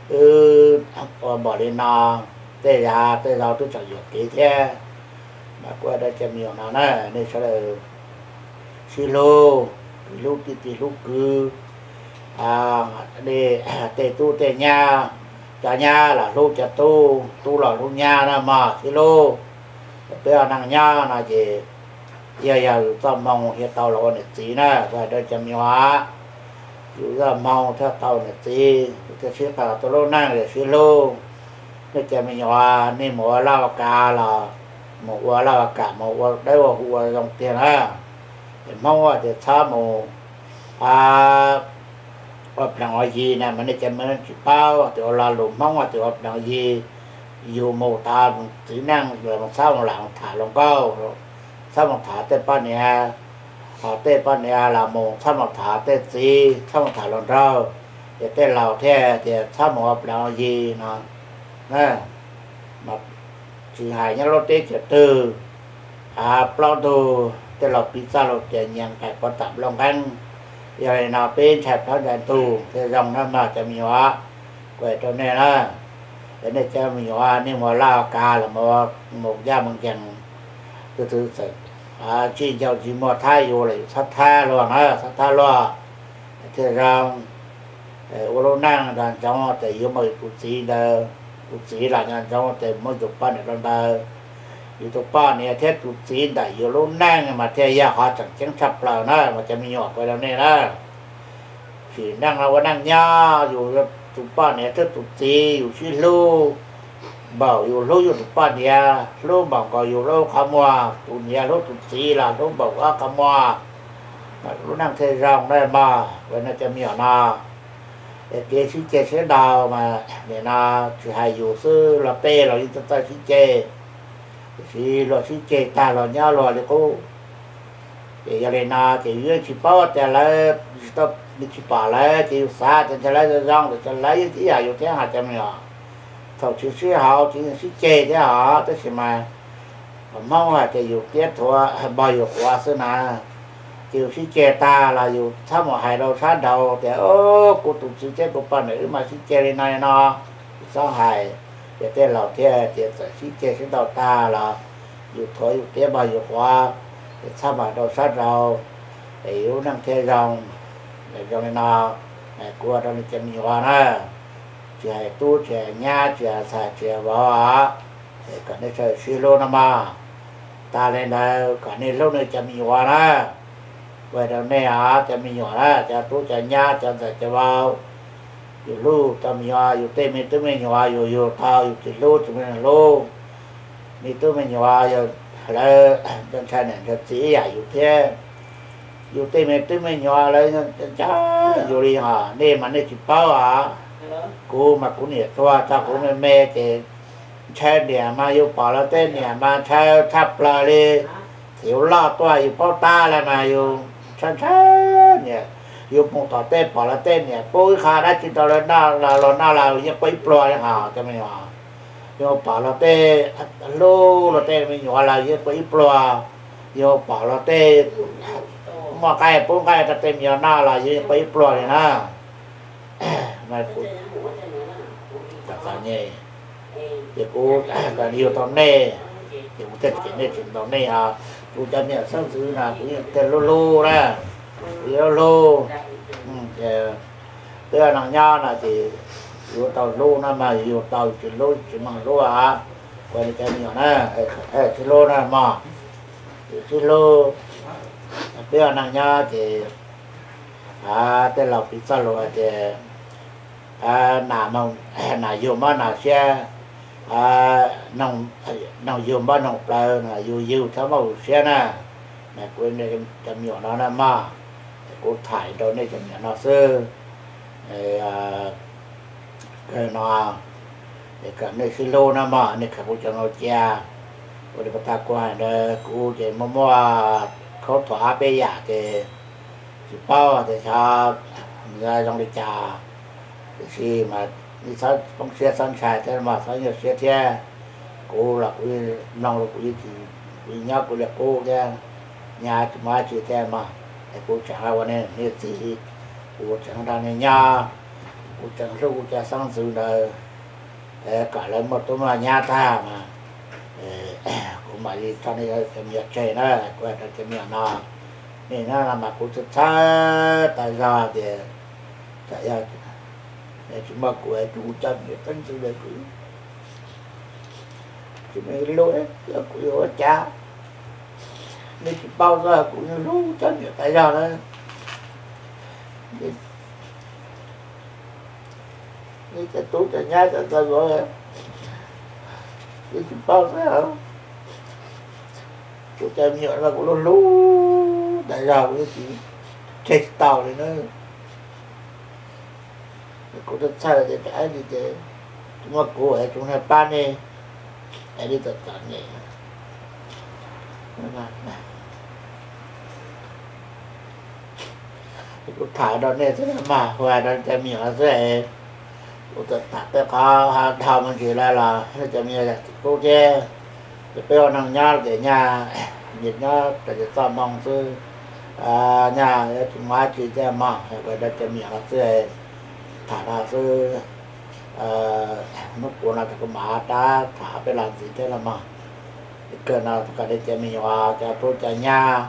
Wb ua npaum li no, tej yam tej zaum twb tseem yuam kev thiab. Mas kuv hais rau cov me nyuam no na, nej sawv daws sib hlub, hlub tij tij hlub kwv, tej tub tej nyab, cov nyab los hlub cov tub, tub los hlub nyab na mog, sib hlub. Peb ua neej nyob no ces yog yog yus txoj hmoo thiaj tau los ua niam txiv na, kuv hais rau cov me nyuam, yus txoj hmoo thiaj tau niam txiv, yus thiaj sib qawm tuaj lub neej yog sib hlub. Nej cov me nyuam nej mus ua laj ua kam los mus ua laj ua kam, mus ua dawb ua huv ua zoo tiag na. Es Hmoob tias txhob mus ua plees ua yi na, mas nej cov me nyuam tsis paub tias ua lo lus Hmoob tias ua plees ua yi. Yus mus tas txiv neej los txhob mus lam mus tham hluas nkauj, txhob mus tham tej poj niam, ho tej poj niam los mus txhob mus tham tej txiv, txhob mus tham hluas nraug, ces tej laus thiaj tias txhob mus ua plees ua yi no. Mas tsis hais nyob lub teb chaws twg, plaub ntug tej laus piv txoj lus tias nyias nqaim puav tam nplooj nqeeb. Yog li no peb ntshai plaub ntshai ntug thiaj zoo na mog cov me nyuam, kuv hais rau nej na. Es nej cov me nyuam nej mus laj ua kam los mus ncaj mus ncees, tus twg txawm tsis nco tsis muaj thab yus los yus txhob thab luag na, txhob thab luag thiaj zoo. Ua lub neej nco ntsoov tias yuav muaj yus tus txiv ntawd, tus txiv los nco ntsoov tias muab yus tus poj niam rau ntawd. Yus tus poj niam thiab tus txiv ntawm yus lub neej mas thiaj yog qhov tseem ceeb tshaj plaws na mas cov me nyuam kuv hais rau nej na. Sim neej no ua neej nyob yus tus poj niam thiab tus txiv yus sib hlub, npaum yus hlub yus tus poj niam hlub npaum nkaus yus lub qhov muag, tus niam hlub tus txiv los hlub npaum ob qhov muag, lub neej thiaj zoo na mog. Ua no cov me nyuam no, es kev sib ceg sib ntaus mas nim no tsis hais yus xwb, luag tej los yeej txawj txawj sib ceg, tiam sis luag sib ceg tag luag nyob luag li qub. Ces yog li no ces yus yeej tsis paub tias lawv tsis tau, tsis pom lawv ces yus xav tias ntshe lawv zoo zoo, tiam sis lawv yeej ib yam yus thiab hos cov me nyuam. Thaum tsis sib haum ces yeej sib ceg thiab hos, tab sis mas Hmoob hais tias yus tiab thuav npog yus quav xwb na. Ces yus sib ceg tag los yus txhob mus hais rau sab nraud tias kuv tus txiv thiab kuv poj niam wb mas sib ceg li no li no, txhob hais. Ces tej laus thiaj tias txawm sib ceg sib ntaus tag los yus thuav yus tiab npog yus quav, es txhob mus hais rau sab nraud, es yus lub neej thiaj zoo, zoo li no. Kuv ua rau nej cov me nyuam na, tsis hais tub tsis hais nyab tsis hais ntxhais tsis hais vauv os, es kom nej sawv daws sib hlub no mog. Tag li ntawd kom nej hlub nej cov me nyuam na. Kuv hais rau nej os cov me nyuam na, cov tub cov nyab cov ntxhais cov vauv, yus hlub cov me nyuam, yus tej me tub me nyuam yus yug tau yus tsis hlub tsis muaj neeg hlub. Me tub me nyuam yog lawv ntshai niam ntshai txiv ib yam yus thiab. Yus tej me tub me nyuam lawv ntshai yus li os, nej mas nej tsis paub os. Kuv mas kuv niam tuag tso kuv me me ces ntshai niam mas yus pom luag tej niam mas ntshai tshaj plaws li. Txiv loj tuaj yus paub tab li mas yus ntshai ntshai niam. Yus mus tom tej pom luag tej niam pub ib qho dab tsi rau lawv noj los luag noj los yeej quaj ib pluag li os cov me nyuam. Yus pom luag tej hlub luag tej me nyuam los yeej quaj ib pluag. Yus pom luag tej muaj nqaij pub nqaij rau tej me nyuam noj los yeej quaj ib pluag li na. Kuv txom txom nyem, ces kuv yug tau nej, ces kuv thiaj cem nej tsis ntaus nej os. Kuv cov me nyuam xeeb ntxwv no kuv yeej thiaj hlub hlub na, kuv yeej hlub hlub. Peb ua neej nyob no ces yuav tau hlub no mas yug tau, tsis hlub tsis muaj hlub os. Kuv cov me nyuam na, sib hlub na mog, sib hlub. Peb ua neej nyob ces tej laus piv txoj lus hais tias nas yug mob nas siab, noog yug mob noog plawv, yus yug txhob mob yus siab na. Mas kuv cov me nyuam no na mog, kuv tham rau nej cov me nyuam no xwb. Kawg no, es kom nej sib hlub na mog, nej khaws kuv cov no cia. Ua li pas tas kuv hais ntawd kuv ces muaj muaj khaub thuas ob peb yam ces tsis paub tias xyov nws zoo li cas, tiam sis mas nej txhob poob siab txhob ntshai thiab mog, txhob nyuaj siab thiab. Kuv los kuv mloog los kuv, kuv nyob kuv li qub thiab, nyab tsis muaj dab tsi thiab mog, es kuv tseem ua nej niam txiv, kuv tseem nrog nej nyob, kuv tseem hlub kuv cov xeeb ntxwv ntawd kom lawv muaj tub muaj nyab tag mas kuv mam li tso nej cov me nyuam tseg na. Kuv hais rau cov me nyuam no, nej na mas kuv txhawj txhawj tas zog tias tsam yog tsis muaj kuv es kuv cov me nyuam xeeb ntxwv ntawd kuv tsis muaj hlub, kuv yuav ua cas? Nej tsis paub xwb, kuv yeej hlub cov me nyuam tas zog na. Nej cov tub cov nyab cov ntxhais vauv, nej tsis paub xwb. Kuv cov me nyuam no kuv hlub hlub tas zog, kuv yeej tsis tseg tsis tau li na. Kuv txhawj txhawj tias tsam ib ntsis ces tsis muaj kuv es tsis muaj neeg pab nej, es nej txom txom nyem. Kuv tham rau nej xwb mas, hu hais rau cov me nyuam xwb es kuv txawm tham tej qhov dhau me ntsis lawm los nej cov me nyuam yog txiv tub thiab. Ces peb ua neej nyob ces nyaj nyias nyob rau ces txoj moo xwb, nyaj yuav tsis muaj dab tsi thiab mog, hais rau cov me nyuam no xwb, tham no xwb. Hnub puav no ces kuv mam rov tham peb los ntxiv thiab los mog. Kawg no kom nej cov me nyuam, cov tub cov nyab,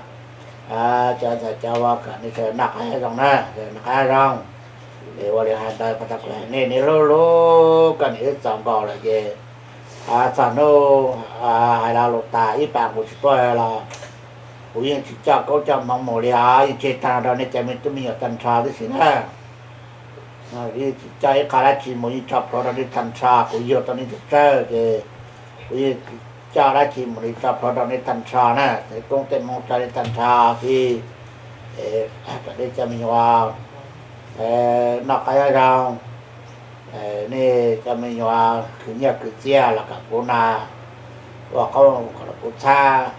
cov ntxhais cov vauv kom nej sawv daws noj qab nyob zoo na, noj qab nyob zoo. Es ua li hais ntawd pas tas kuv hais nej, nej hlub hlub koj niam wb txaus npaum lawm ces txog hnub hais lo lus tas ib pas kuv tsis tuaj los kuv yeej tsis coj kaub coj hmoov mus li os, yeej tseg tag rau nej cov me tub me nyuam tag nrho tib si na. Yeej tsis coj ib qho dab tsi mus, yeej tso plhuav rau nej tag nrho. Kuv yug tau nej tus tsawg ces kuv yeej coj dab tsi mus li tso plhuav rau nej tag nrho na, tej koob tej hmoov tso nej tag nrho xwb. Kom nej cov me nyuam noj qab nyob zoo. Nej cov me nyuam khwv nyiaj khwv txiaj los kom puv nas, ua qoob kom los puv txhab,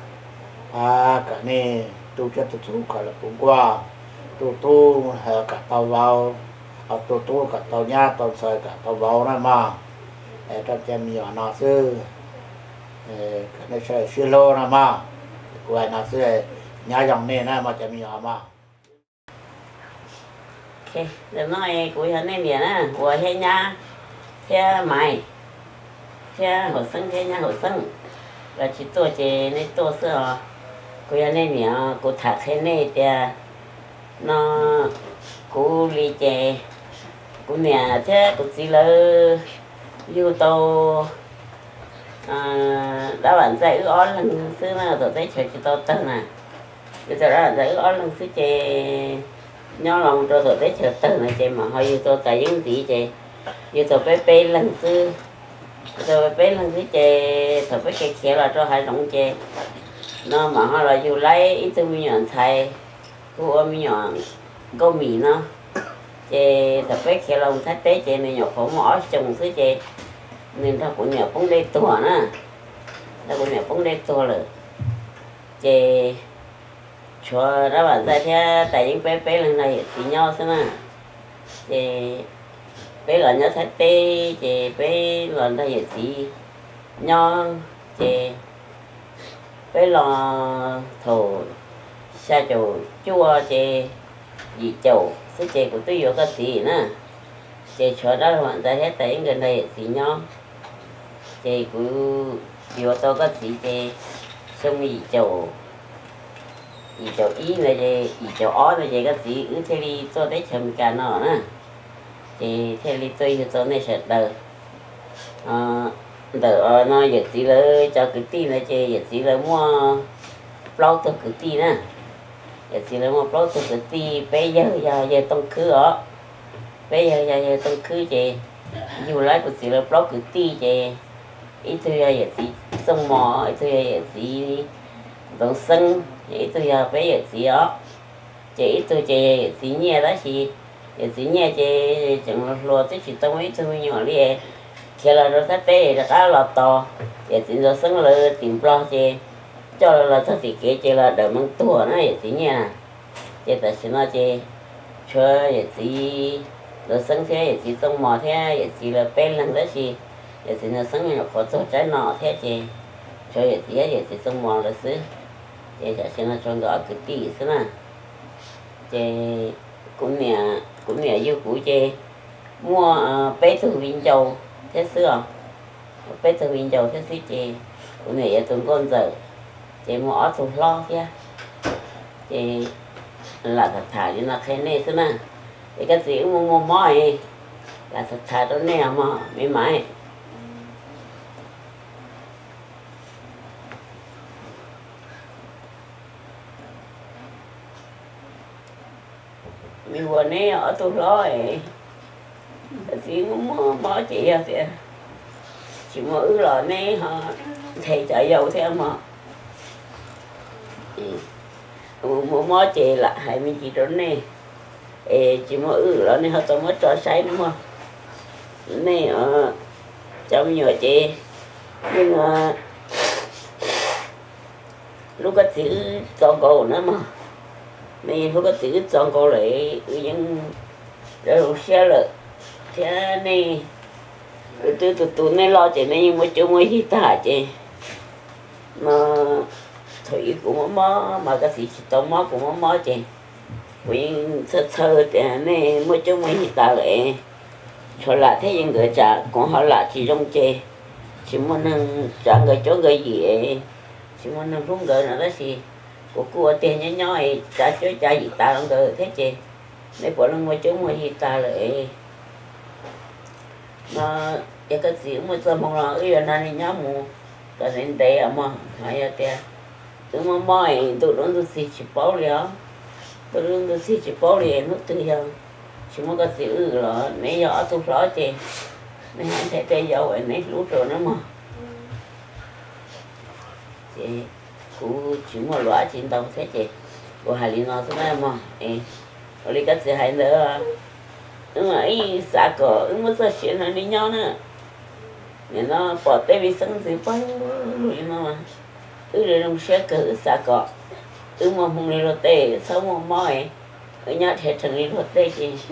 kom nej tu tsiaj tu txhu kom los puv nkuaj, tu tub kom tau vauv, tu tub kom tau nyab tau ntxhais kom tau vauv na mog. Rau cov me nyuam no xwb, kom nej sawv daws sib hlub no mog. Kuv hais no xwb, nyob zoo nej na mog cov me nyuam mog. Ntawm no kuv yog nej niam na, ua thiab nyab thiab maiv thiab hauv xeeb thiab nyab hauv xeeb. Los tsis tuaj ces nej tuaj xwb os. Kuv yog nej niam, kuv tham qhia nej tias no kuv li ces Kuv niam thiab kuv txiv lawv yug tau dab vam ntxaij wb ob leeg xwb na, tom teb chaws tsis tau tawg na. Yug tau dab vam ntxaij wb ob leeg xwb ces nyob los rau tom teb chaws tawg na ces mam ho yug tau Txais Yeeb ntxiv ces yug tau peb peb leeg xwb. Yug tau peb leeg xwb ces thaum peb khiav khiav los rau hav zoov ces no mam ho los yug laib ib tug me nyuam ntxhais hu ua me nyuam Nkauj Mim no. Ces thaum peb khiav los Thaib teb ces nws nyuam qhuav muaj ob xyoos xwb ces nws nrog kuv niam poob dej tuag na. Nrog kuv niam poob dej tuag lawm ces tshuav dab vam ntxaij thiab Txais Yeeb peb peb leeg nrog yawm txiv nyob xwb na. Ces peb los nyob Thaib teb ces peb los nrog yawm txiv nyob ces peb los thaum xya caum cuaj ces yim caum xwb ces kuv twb yuav koj txiv na. Ces tshuav dab vam ntxaij thiab Txais Yeeb nkawd nrog yawm txiv nyob ces kuv yuav tau koj txiv ces xyoo yim caum yim caum ib no ces yim caum ob no ces koj txiv wb thiaj li tuaj teb chaws Amelikas no na. Ces thiaj li tuaj yug tau nej sawv daws. Ntawm no yawm txiv lawv cov kwv tij ntawd ces yawm txiv lawv muaj plaub tug kwv tij na. Yawm txiv lawv muaj plaub tug kwv tij, peb yawg yog yawg Tooj Khwb os. Peb yawg yog yawg Tooj Khwb ces yug laib kuv txiv lawv plaub kwv tij ces ib tug yog yawm txiv Txooj Mos, ib tug yog yawm txiv Ntxoov Xeeb, ib tug yog peb yawm txiv os. Ces ib tug ces yawm txiv Nyiaj tab sis yawm txiv Nyiaj ces tseem hluas twb tsis tau muaj ib tug me nyuam li. Khiav los rau Thaib teb rov qab los tos yawm txiv Ntxoov Xeeb lawv tim Nplog ces coj los txog tim kev ces los dawm meej tuag na yawm txiv Nyiaj. Ces tam sim no ces tshuav yawm txiv Ntxoov Xeeb thiab yawm txiv Txooj Mos thiab yawm txiv lawv peb leeg tab sis yawm txiv Ntxoov Xeeb nyuam qhuav tuag tshaib no thiab ces tshuav yawm txiv thiab yawm txiv Txooj Mos lawv xwb. Ces tam sim no tshuav nkawd ob kwv tij xwb na. Ces kuv niam, kuv niam yug kuv ces muaj peb tug viv ncaus thiab xwb os. Peb tug viv ncaus thiab xwb ces kuv niam yog tus nkauj ntxawm, ces muaj ob tug hlob thiab. Ces lam tham tham li no qhia nej xwb na. Es koj txiv wb muaj muaj mob es lam tham tham rau nej os mog me mas. Me ua neb ob tug hlob es, koj txiv muaj muaj mob ces yog tias tsis muaj wb los neb ho nthe cov yau thiab mog. Muaj mob ces lam hais me ntsis rau nej, es tsis muaj wb los nej ho tau muab tso saib na mog. Nej cov me nyuam ces yeej hlub koj txiv wb txaus nkaus na mog. Nej yeej hlub koj txiv wb txaus nkaus lawm, wb yeej zoo siab lawm. Thiab nej, wb twb tus tus nej loj ces nej yeej muaj cuab muaj yig tag ces no thaum ub kuv mob mob mas koj txiv tsis tau mob, kuv mob mob ces kuv yeej txhawj txhawj tias nej muaj cuab muaj yig tas lawm, tshuav lam thiab yeej nkawd tsam kuv ho lam tsis zoo ces tsis muaj neeg tsav nkawd cuab nkawd yig, tsis muaj neeg hlub nkawd no tab sis kuv kuj ua tiag nyob nyob tsav cuab tsav yig tas rau nkawd thiab ces nej puav leej muaj cuab muaj yig tas lawm no. Yog koj txiv wb muaj txoj hmoo los wb yuav nrog nej nyob mus kom ntev ntev os mog. Ho yog tias wb mob mob es ntuj dub ntuj txig tsis paub li os, ntuj dub ntuj txig tsis paub li, hnub twg yog tsis muaj koj txiv wb los neb yog ob tug hlob ces neb hais nthe tej yau es neb hlub rau neb mog. Ces kuv tsis muaj lus dab tsi ntau thiab ces kuv hais li no xwb na mog. Ua li koj txiv hais ntawd, wb mas wb xav kom wb muaj txoj sia nrog nej nyob na. Nim no pom tej me xeeb ntxwv pawg lug li no, wb zoo siab kawg, wb xav kom wb muaj hmoo li luag tej, txhob muaj mob, wb nyob dhia rhees li luag tej ces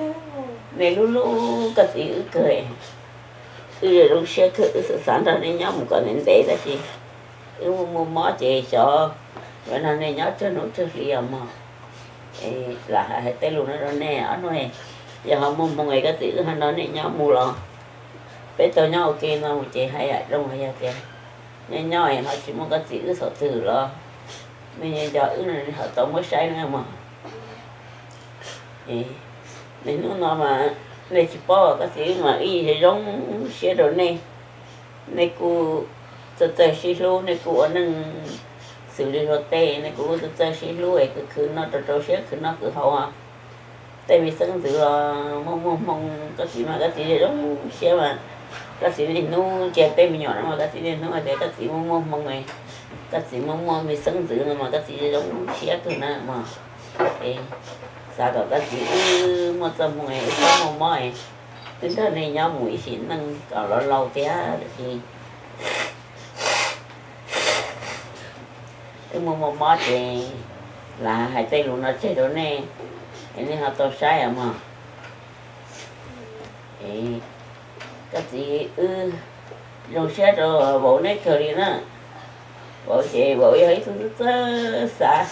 nej hlub hlub koj txiv wb kawg. Wb zoo siab kawg, wb xav xav nrog nej nyob mus kom ntev ntev tab sis wb muaj muaj mob ces xyov yuav nrog nej nyob tsawg hnub tsawg hli os mog. Lam hais tej lus no rau nej ob hnub, yog ho muaj hmoo es koj txiv wb ho nrog nej nyob mus los peb tau nyob ua ke no mus ces haj yam zoo. Yog tias nyob nyob es ho tsis muaj koj txiv wb thaum twg los nej nco wb no ho tau muab saib na mog. Niaj hnub no mas Nej tsis paub, koj txiv wb mas wb zoo siab rau nej. Nej kuj txawj txawj sib hlub, nej kuj ua neej xws li luag tej, nej kuj txawj txawj sib hlub es khwv khwv noj rau rau siab, khwv noj khwv haus. Tej me xeeb ntxwv los muaj muaj hmoo, koj txiv mas koj txiv zoo siab mas, koj txiv niaj hnub ntsia tej me nyuam no mas koj txiv niaj hnub tias koj txiv muaj muaj hmoo, koj txiv muaj muaj me xeeb ntxwv no mas koj txiv zoo siab kawg na mog. Xav kom koj txiv wb muaj txoj hmoo, wb txhob muaj mob, wb nrog nej nyob mus ib sim neej kom laus laus thiab, tiam sis wb muaj muaj mob ces lam hais tej lus no tseg rau nej, es nej ho tau saib os mog. Koj txiv wb zoo siab rau vauv neb kawg li na. Vauv ces vauv yog ib tug txawj txawj xav,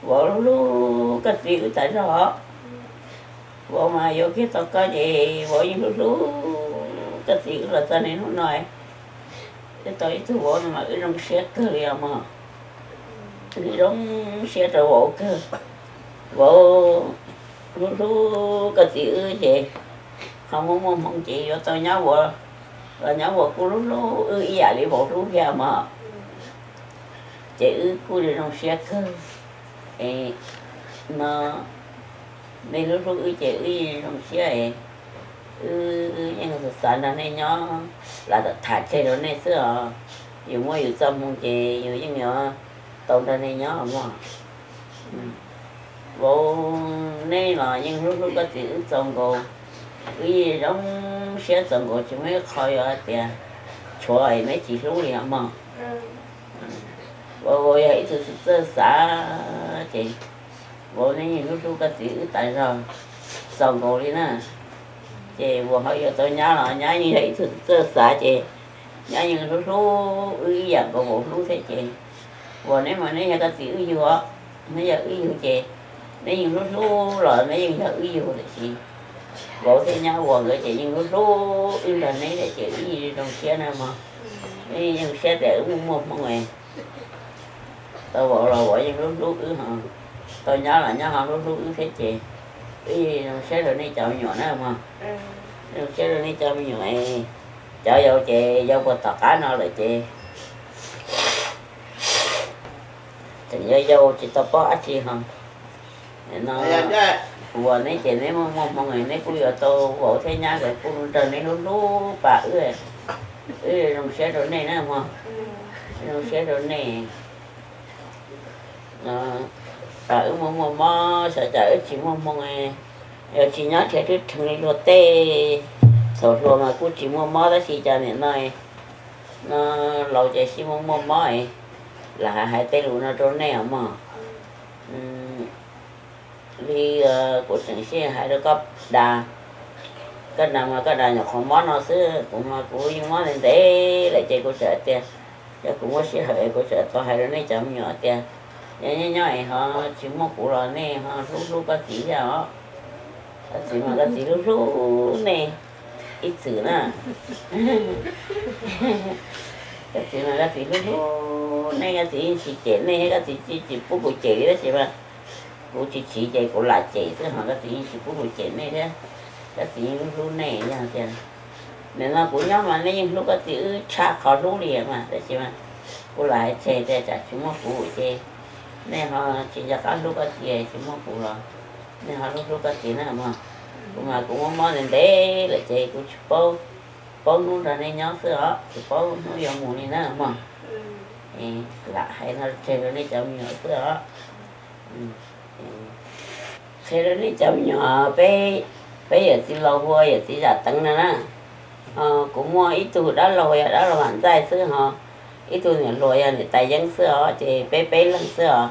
vauv hlub hlub koj txiv wb tas zog. Vauv mas yuav kiag tau koj ces vauv yeej hlub hlub koj txiv wb los txog niaj hnub no. Wb tau ib tug vauv no mas wb zoo siab kawg li os mog. Wb zoo siab rau vauv kawg. Vauv hlub hlub koj txiv wb ces ho muaj muaj hmoo ces yuav tau nyob ua, los nyob ua kuj hlub hlub wb ib yam li vauv hlub thiab mog. Ces wb kuj zoo siab kawg. Es no nej hlub hlub wb ces wb zoo siab es wb yeej xav nrog nej nyob, lam tham tseg rau nej xwb os. Yus muaj yus txoj hmoo ces yus yeej yuav tau nrog nej nyob mog. Vauv neb los yeej hlub hlub koj txiv wb txaus nkaus. Wb yeej zoo siab txaus nkaus, tsis muaj ib qho yuav hais tias tshuav es neb tsis hlub li os mog. Vauv yog ib tug txawj xav ces vauv neb yeej hlub hlub koj txiv wb tas zog txaus nkaus li na. Ces vauv ho yuav tau nyab los nyab yeej yog ib tug txawj xav ces nyab yeej hlub hlub wb ib yam nkaus vauv hlub thiab ces vauv neb mas neb yog koj txiv wb yug os. Neb yog wb yug ces neb yeej hlub hlub los neb yeej yog wb yug tiam sis vauv thiab nyab vauv nkawd ces yeej hlub hlub wb nrog neb thiab ces wb yeej zoo siab na mog. Wb yeej zoo siab tias wb muaj muaj hmoo tau vauv los vauv yeej hlub hlub wb, tau nyab los nyab ho hlub hlub wb thiab ces wb zoo siab rau nej cov me nyuam na mog. Zoo siab rau nej cov me nyuam, cov yau ces yau puag tom qab no lawm ces tseem yau yau tsis tau paub dab tsi ho. No, uas neb ces neb muaj muaj hmoo neb kuj yuav tau vauv thiab nyab nkawd kuj nrog neb hlub hlub pab wb. Wb zoo siab rau nej na mog. Zoo siab rau nej. Wb muaj muaj mob xyov cas wb tsis muaj hmoo, yog tsis nyob nrhiav rwb rheev li luag tej. Thaum hluas mas kuj tsis muaj mob tab sis cas nim no, no laus ces sib muaj muaj mob, lam hais hais tej lus no rau nej os mog. Li kuv tseem sij hais rau koj dag, koj dag mas koj dag nyuam qhuav mob no xwb, kuv mas kuv yeej mob ntev ntev lawm ces kuv txawm tias, yog kuv muaj sij hawm kuv txawm tau hais rau nej cov me nyuam tias, yog nyob nyob es ho tsis muaj kuv los nej ho hlub hlub koj txiv thiab os. Koj txiv mas koj txiv hlub hlub nej ib txwm na. Koj txiv mas koj txiv hlub hlub nej, koj txiv yeej tsis cem nej thiab, koj txiv tsis pub kuv cem li tab sis mas kuv tsis chim ces kuv lam cem xwb ho koj txiv yeej tsis pub kuv cem nej thiab. Koj txiv yeej hlub hlub nej yog tias nim no kuv nyob mas nej yeej hlub koj txiv wb tshaj qhov hlub li mas tab sis mas kuv lam hais tseg tias tsam tsis muaj kuv ces nej ho tsis nco qab hlub koj txiv, tsis muaj kuv los nej ho hlub hlub koj txiv na mog. Kuv mas kuv muaj mob ntev ntev lawm ces kuv tsis paub, paub hnub nrog nej nyob xwb os, tsis paub hnub yuav mus li na mog. Lam hais no tseg rau nej cov me nyuam xwb os. Qhia rau nej cov me nyuam, peb, peb yawm txiv laus hu ua yawm txiv Zam Teev no na. Kuv muaj ib tug dab laug yog dab laug Vam Ntxaij xwb ho, ib tug niam hluas yog niam tais Yeeb xwb os, ces peb peb leeg xwb os.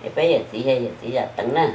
Es peb yawm txiv yog yawm txiv Zam Teev na.